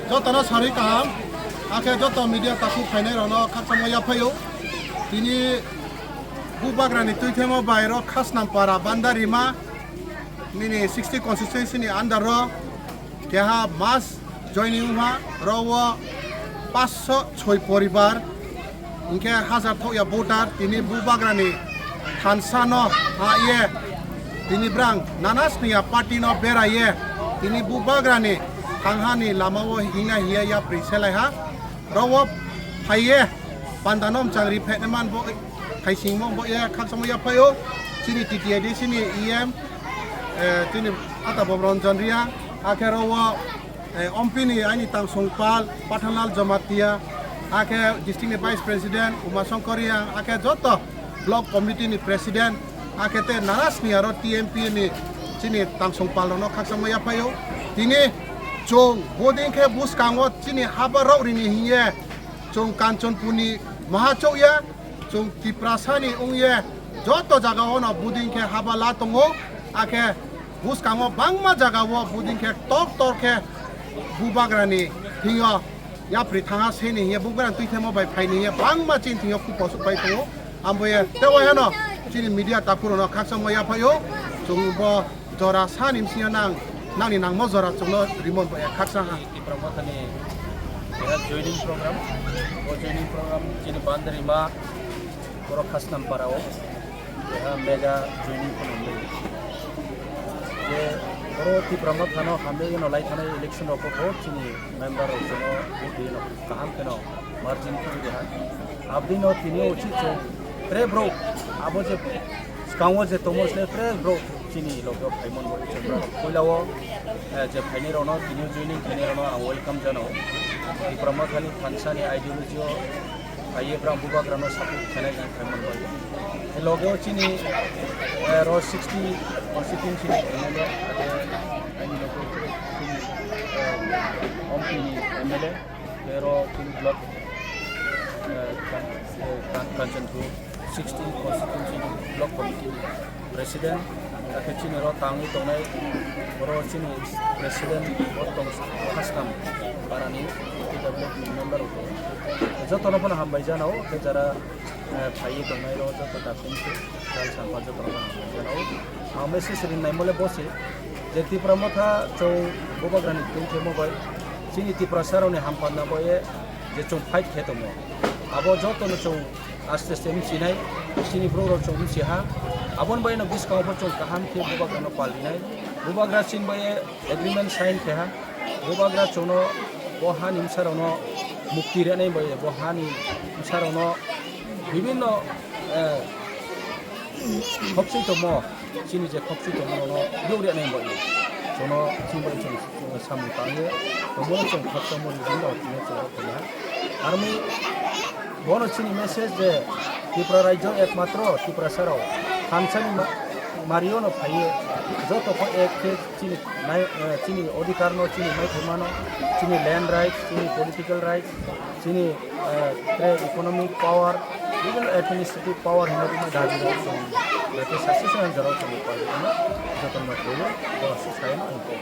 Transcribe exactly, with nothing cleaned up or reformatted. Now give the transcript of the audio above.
Jotono sarwi kaham, akhe joto media takhuk phainairokno khakchangma yaphaio. Tini Bubagrani twithemo bai rok Khasnampara Bandarima nini sixty constituency ni under o keha mass joining wngha, oro o paanch sho choi poribar, hinkhe hajar thokya voter tini Bubagrani thansa no ha ye, tini brang nana sniya party no bera ye, tini Bubagrani thanghani lama o hingna hiya yapri selai ha, oro o phai ye panda no mchang ri phai man bo thaising mo bo ye khakchangma yaphaio, chini T T A D C ni E M, eh, chini Ata Bob Ranjan Reang, akhe oro o eh, Ompini aini tangsong pal Pathanlal Jamatia, akhe district ni vice president Uma Shankar Reang, akhe joto block committee ni president, akhe te nana sniya ro T M P ni chini tangsong pal rokno khakchangma yaphaio. Tini chwng boding khe bwskango chini haba rok rini hiye chwng Kanchanpur ni maha chokya. Chwng Tiprasani wngye joto jagao no buding khe haba la tongo, akhe bwskango bangma jagao buding khe tor tor khe Bubagrani thwngyo yapri thanga seni hiye Bubagrani twithemo bai phaini hiye bangma chini thwngyo kuphosok pai tongo. Amboye tei waihano chini media takhurokno khakchangma yaphaio, chwng bo jora sani bisingo nang, nangni nangma jora chwngno rimon bo khaksa ha. Tipra Mothani keha joining program, o joining program chini Bandarima, borok Khasnampara o keha mega joining khwnamwi. Je borok Tipra Mothano hamjagwi no lai thanai election rok o chini member rok jono vote no kaham kheno margin khwlwi ha. Abdino tini uchi chwng tre bro abo je skango je tomo se tre bro chini logo phaimon bo chwng bro. Puila o, eh, je phaini rokno tini joining khaini rokno ang welcome janao. Tipra Mothani thansa ni ideology o phaiye bro Bubagrano support khainai jang phaimon bo. Logo chini, eh, ro sixty constituency ni M L A ade ani logo chini, eh, Ompi ni M L A. Pero chini block, eh, Kan-, eh, Kan-, Kanchanpur sixteen constituency ni block committee ni president, akhe chini ro tangwi tongnai, oro chini president bo tong Khasnam parani P W F ni member rok tongo. Jotono phano hambai janao, je jara eh, phaiwi tongnai rok joto dakhung se, jal sampa joto rok no hamjak o. Ang message rinai mole bo se, je Tipra Motha chwng Bubagrani twi khe mo bai, chini Tiprasa rokni hamparna bo ye je chwng fight khe tongo. Abo joto no chwng aste aste mchinai, chini borok rok chwng mchiha. Aboni bai no bwskango bo chwng kaham khe Bubagrano pal rinai. Bubagra chini bai ye agreement sign khe ha. Bubagra chwngno bo hani bwsarokno mukti rwnai bai bo hani bwsarokno bibinno, eh, khopswi tongmo, chini je khopswi tongmo rokno yug rwnai bai chwngno chini bai chwng samung tangwi tongmo chwng khopsa mori ringo tini chwng rok tongya. Army Bono chini message je Tripura rajyo ekmatro Tiprasa rok thansani ma-, mario no phaiye joto ko ek khe chini nai-, eh, chini odhikar no chini maithai mano, chini land rights, chini political rights, chini, eh, tre economic power, even administrative power hinwi tongma dabi rok chwng, eh, sase se jora chwng pai ano joto no phaiye, bo se sai no ang ko.